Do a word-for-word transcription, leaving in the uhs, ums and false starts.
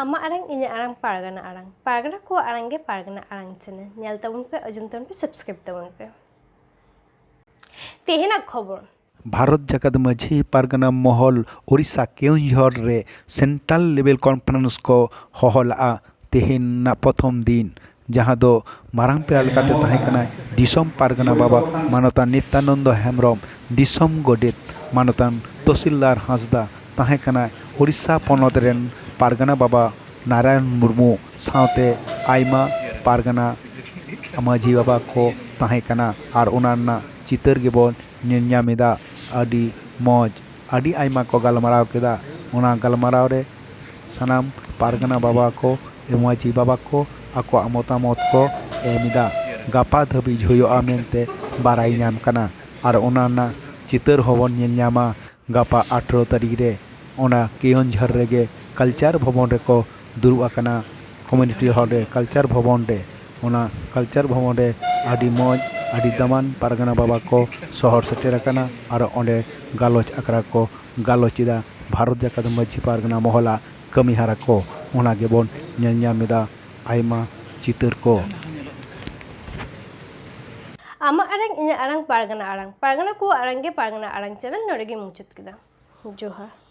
ᱟᱢᱟᱜ ᱟᱲᱟᱝ, ᱤᱧᱟᱹᱜ ᱟᱲᱟᱝ, ᱯᱟᱨᱜᱟᱱᱟ ᱟᱲᱟᱝ᱾ ᱯᱟᱨᱜᱟᱱᱟ ᱠᱚᱣᱟᱜ ᱟᱲᱟᱝ ᱜᱮ ᱯᱟᱨᱜᱟᱱᱟ ᱟᱲᱟᱝ ᱪᱮᱱᱮᱞ᱾ ᱧᱮᱞ ᱛᱟᱵᱚᱱ ᱯᱮ, ᱟᱸᱡᱚᱢ ᱛᱟᱵᱚᱱ ᱯᱮ, ᱥᱟᱵᱥᱠᱨᱟᱭᱤᱵ ᱛᱟᱵᱚᱱ ᱯᱮ᱾ ᱛᱮᱦᱮᱧᱟᱜ ᱠᱷᱚᱵᱚᱨ᱾ ᱵᱷᱟᱨᱚᱛ ᱡᱟᱠᱟᱛ ᱢᱟᱹᱡᱷᱤ ᱯᱟᱨᱜᱟᱱᱟ ᱢᱚᱦᱚᱞ ᱳᱰᱤᱥᱟ ᱠᱮᱣᱚᱱᱡᱷᱚᱨ ᱨᱮ ᱥᱮᱱᱴᱨᱟᱞ ᱞᱮᱵᱮᱞ ᱠᱚᱱᱯᱷᱟᱨᱮᱱᱥ ᱠᱚ ᱦᱚᱦᱚ ᱞᱟᱜᱼᱟ᱾ ᱛᱮᱦᱮᱧ ᱨᱮᱱᱟᱜ ᱯᱨᱚᱛᱷᱚᱢ ᱫᱤᱱ, ᱡᱟᱦᱟᱸ ᱫᱚ ᱢᱟᱨᱟᱝ ᱯᱮᱲᱟ ᱞᱮᱠᱟᱛᱮ ᱛᱟᱦᱮᱸ ᱠᱟᱱᱟᱭ ᱫᱤᱥᱚᱢ ᱯᱟᱨᱜᱟᱱᱟ ᱵᱟᱵᱟ ᱢᱟᱱᱚᱛᱟᱱ ᱱᱤᱛᱭᱟᱱᱚᱱᱫᱚ ᱦᱮᱢᱵᱨᱚᱢ, ᱫᱤᱥᱚᱢ ᱜᱚᱰᱮᱛ ᱢᱟᱱᱚᱛᱟᱱ ᱛᱚᱥᱤᱞᱫᱟᱨ ᱦᱟᱸᱥᱫᱟ, ᱛᱟᱦᱮᱸ ᱠᱟᱱᱟᱭ ᱳᱰᱤᱥᱟ ᱯᱚᱱᱚᱛ ᱨᱮᱱ ᱯᱟᱨᱜᱟᱱᱟ ᱵᱟᱵᱟ ᱱᱟᱨᱟᱭᱚᱱ ᱢᱩᱨᱢᱩ, ᱥᱟᱶᱛᱮ ᱟᱭᱢᱟ ᱯᱟᱨᱜᱟᱱᱟ ᱢᱟᱹᱡᱷᱤ ᱵᱟᱵᱟ ᱠᱚ ᱛᱟᱦᱮᱸ ᱠᱟᱱᱟ᱾ ᱟᱨ ᱚᱱᱟ ᱨᱮᱱᱟᱜ ᱪᱤᱛᱟᱹᱨ ᱜᱮᱵᱚᱱ ᱧᱮᱞ ᱧᱟᱢ ᱮᱫᱟ᱾ ᱟᱹᱰᱤ ᱢᱚᱡᱽ, ᱟᱹᱰᱤ ᱟᱭᱢᱟ ᱠᱚ ᱜᱟᱞᱢᱟᱨᱟᱣ ᱠᱮᱫᱟ᱾ ᱚᱱᱟ ᱜᱟᱞᱢᱟᱨᱟᱣ ᱨᱮ ᱥᱟᱱᱟᱢ ᱯᱟᱨᱜᱟᱱᱟ ᱵᱟᱵᱟ ᱠᱚ, ᱢᱟᱹᱡᱷᱤ ᱵᱟᱵᱟ ᱠᱚ ᱟᱠᱚᱣᱟᱜ ᱢᱚᱛᱟᱢᱚᱛ ᱠᱚ ᱮᱢ ᱮᱫᱟ᱾ ᱜᱟᱯᱟ ᱫᱷᱟᱹᱵᱤᱡ ᱦᱩᱭᱩᱜᱼᱟ ᱢᱮᱱᱛᱮ ᱵᱟᱲᱟᱭ ᱧᱟᱢ ᱠᱟᱱᱟ᱾ ᱟᱨ ᱚᱱᱟ ᱨᱮᱱᱟᱜ ᱪᱤᱛᱟᱹᱨ ᱦᱚᱸᱵᱚᱱ ᱧᱮᱞ ᱧᱟᱢᱟ ᱜᱟᱯᱟ ᱟᱴᱷᱨᱚ ᱛᱟᱹᱨᱤᱠᱷ ᱨᱮ᱾ ᱚᱱᱟ ᱠᱮᱣᱚᱱᱡᱷᱚᱨ ᱨᱮᱜᱮ ᱠᱟᱞᱪᱟᱨ ᱵᱷᱚᱵᱚᱱ ᱨᱮᱠᱚ ᱫᱩᱲᱩᱵ ᱟᱠᱟᱱᱟ, ᱠᱚᱢᱤᱭᱩᱱᱤᱴᱤ ᱦᱚᱞ ᱨᱮ, ᱠᱟᱞᱪᱟᱨ ᱵᱷᱚᱵᱚᱱ ᱨᱮ᱾ ᱚᱱᱟ ᱠᱟᱞᱪᱟᱨ ᱵᱷᱚᱵᱚᱱ ᱨᱮ ᱟᱹᱰᱤ ᱢᱚᱡᱽ, ᱟᱹᱰᱤ ᱫᱟᱢᱟᱱ ᱯᱟᱨᱜᱟᱱᱟ ᱵᱟᱵᱟ ᱠᱚ ᱥᱚᱦᱚᱨ ᱥᱮᱴᱮᱨ ᱟᱠᱟᱱᱟ ᱟᱨ ᱚᱸᱰᱮ ᱜᱟᱞᱚᱪ ᱟᱠᱷᱲᱟ ᱠᱚ ᱜᱟᱞᱚᱪ ᱮᱫᱟ᱾ ᱵᱷᱟᱨᱚᱛ ᱡᱟᱠᱟᱛ ᱢᱟᱹᱡᱷᱤ ᱯᱟᱨᱜᱟᱱᱟ ᱢᱚᱦᱚᱞᱟᱜ ᱠᱟᱹᱢᱤ ᱦᱟᱨᱟ ᱠᱚ, ᱚᱱᱟ ᱜᱮᱵᱚᱱ ᱧᱮᱞ ᱧᱟᱢ ᱮᱫᱟ ᱟᱭᱢᱟ ᱪᱤᱛᱟᱹᱨ ᱠᱚ᱾ ᱟᱢᱟᱜ ᱟᱲᱟᱝ, ᱤᱧᱟᱹᱜ ᱟᱲᱟᱝ, ᱯᱟᱨᱜᱟᱱᱟ ᱟᱲᱟᱝ᱾ ᱯᱟᱨᱜᱟᱱᱟ ᱠᱚᱣᱟᱜ ᱟᱲᱟᱝ ᱜᱮ ᱯᱟᱨᱜᱟᱱᱟ ᱟᱲᱟᱝ ᱪᱮᱱᱮᱞ ᱱᱚᱰᱮ ᱜᱮ ᱢᱩᱪᱟᱹᱫ ᱠᱮᱫᱟ᱾ ᱡᱚᱦᱟᱨ᱾